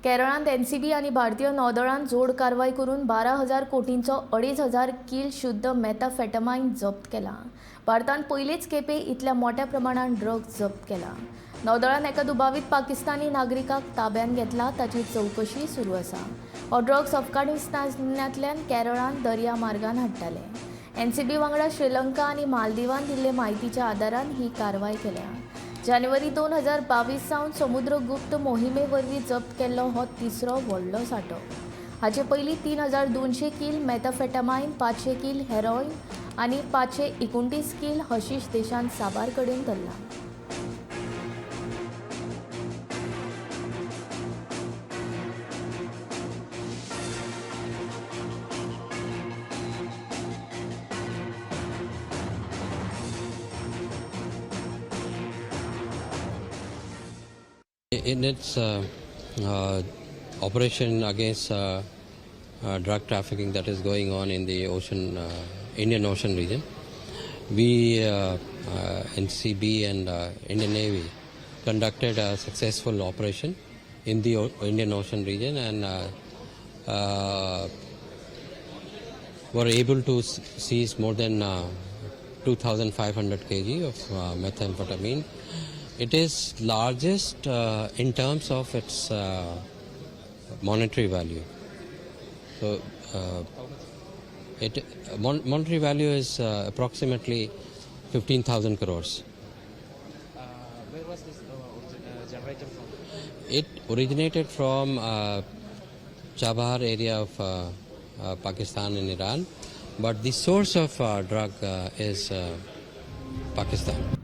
केरळांत एनसीबी आनी भारतीय नौदळान जोड कारवाय करून 12,000 कोटींचो 2,500 कील शुद्ध मेथाफेटामायन जप्त केला. भारतान पयलेच खेपे इतल्या मोठ्या प्रमाणात ड्रग्ज जप्त केला. नौदळान एका दुबावीत पाकिस्तानी नागरिकाक ताब्यात घेतला. ताची चवकशी सुरू आसा. हो ड्रग्ज अफगाणिस्तानांतल्यान केरळांत दर्या मार्गान हाडटाले. एनसीबी वांगडा श्रीलंका आनी मालदिवान दिल्ले म्हायतीच्या आदारान ही कारवाय केल्या. जानेवारी 2022 सावन समुद्रगुप्त मोहिमे वरवीं जप्त केल्लो हो तिसरो व्हडलो सांठो. हाचे पयलीं 3200 कील मेथाफेटामायन, 500 कील हेरॉयन आनी 529 कील हशीश देशांत साबार कडेन धरला. In its operation against drug trafficking that is going on in the ocean, Indian Ocean region, we, NCB and Indian Navy, conducted a successful operation in the Indian Ocean region and were able to seize more than 2,500 kg of methamphetamine. It is largest in terms of its monetary value. So, it monetary value is approximately 15,000 crores. Where was this generated from? It originated from Chabahar area of Pakistan and Iran, but the source of drug is Pakistan.